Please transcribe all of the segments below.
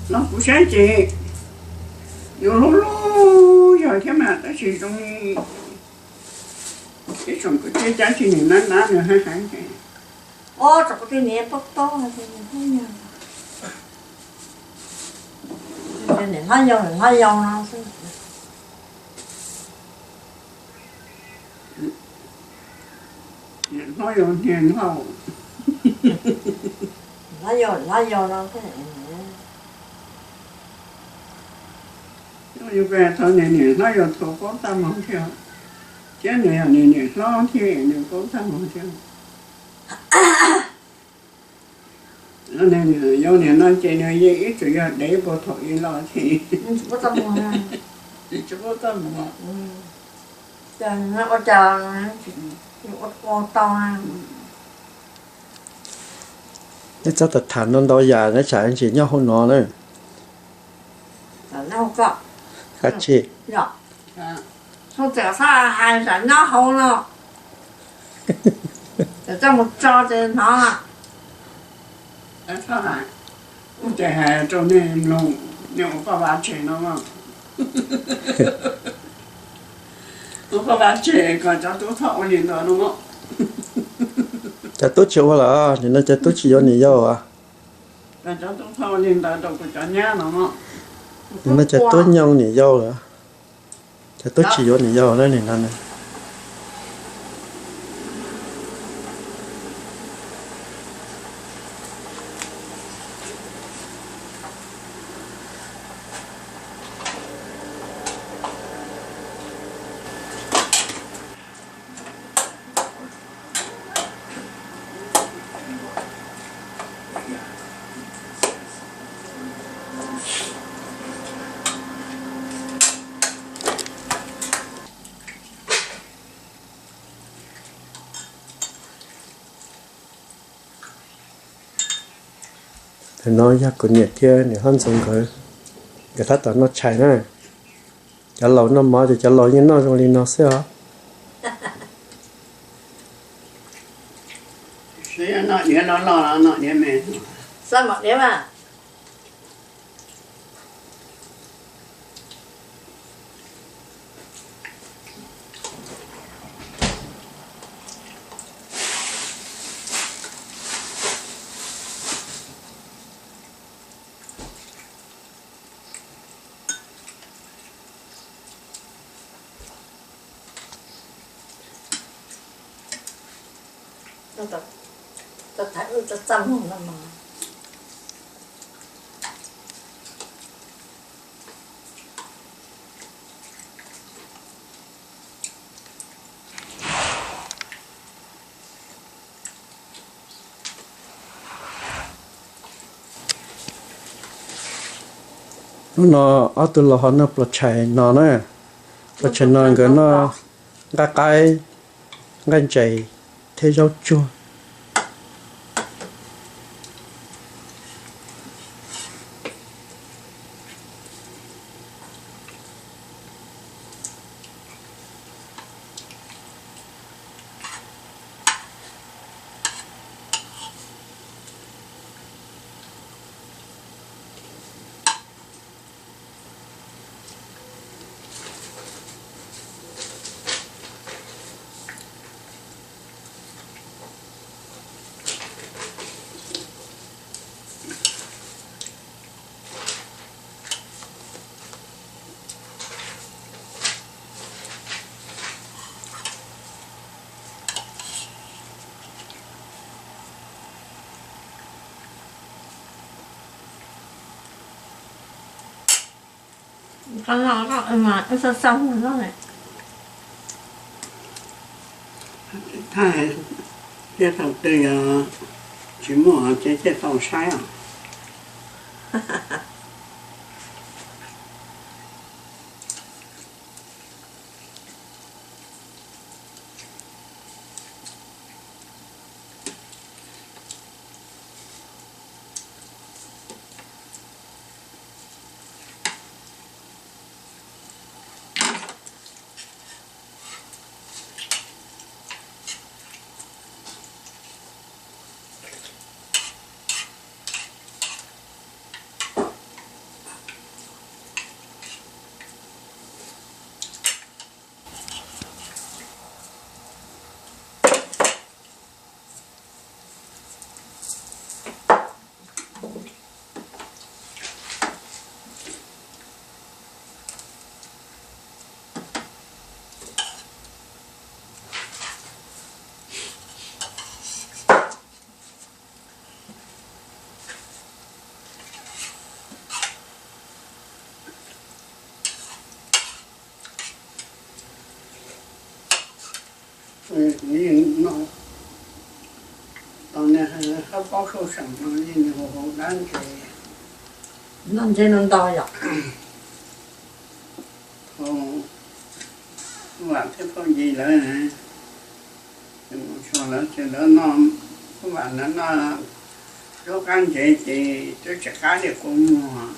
Los kuv saib ces yuav hlub hlub yog thiab mas tab sis zoo li ib tsoom kwv tij cab tsis nim nab nab nws heev heev ces. Ob tsoom kwv tij niam paub paub, niam hlob yau, niam hlob yau no xwb. Niam hlob yau, niam hlob, hlob yau, hlob yau no. Yus peb thaum niam niam hlob yau thaum paub tag mog thiab, thiab nws yog niam niam hlob thiab nws paub tag mog thiab. Yau niam no ces nws yeej ib txwm yog dev puag thaum ub los thiab. Tsis paub txaj muag. Neb txhob tham ntau ntau yam neb tsam ntsis nyob hauv no na. Kab tsij. Txhob hais tsam nyob hauv no, txhob mus tso ces hnov. Ces hais rau nej mloog, nej ua paj vav tseg no, ua paj vav tseg kom cov tub txhob ua li ntawd no. Cov tub tsis ua lawm, nim no cov tub tsis yuav niam yau. Cov tub txhob ua li ntawd rau kuv cov nyab no. Nim no cov tub nyoog niam yau lawm. Cov tub tsis yuav niam yau na nim no. Thaum no yog kuv niam thiab niam hlob Ntxoov nkawd, nkawd tab tom noj tshais na. Cov laus noj mov ces cov laus yeej noj zoo li no xwb os. Hnub no ob tug laus ho noj pluas tshais no na. Pluas tshais no nkawd noj nqaij qaib, nqaij ntses thiab zaub tsuag. Thaij, thiab thaum twg yog tsis muaj ces thiaj tau saib os. Yeej noj tau niag hab pob saum no yeej hu ua dab ntse. Noj ntse no ntau yom. Phauj Vam thiab Phauj Yis lawv, Phauj Vam lawv ces lawv noj, Phauj Vam lawv noj zaub qab ntsev ces twb tsis qab li kua muag.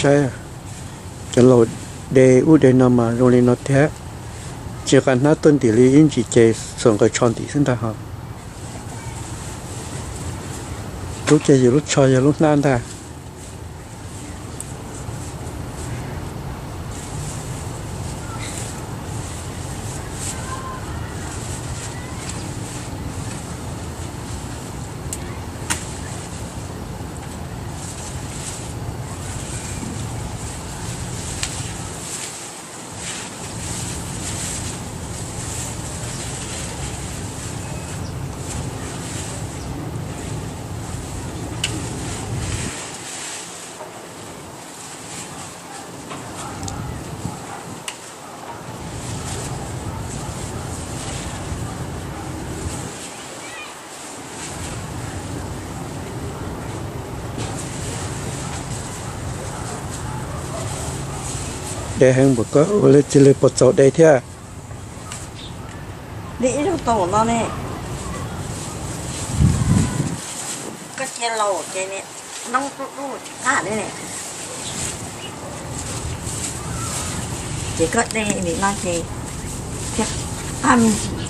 Saib, cov laus de ub de no mas zoo li no thiab. Tsis qab hnab tuaj ntim li ib ntsis ces xuas nqaws tsho ntim xwb ntag ho. Lub ces yus lub tsho yog lub hnab ntag. De heev npaum koj ua li cia li puas txaus de thiab? Li ib zaug tau no ne, koj cia laus ces noob dub dub tsis qab li ne. Ces koj de nim no ces Qha me ntsis.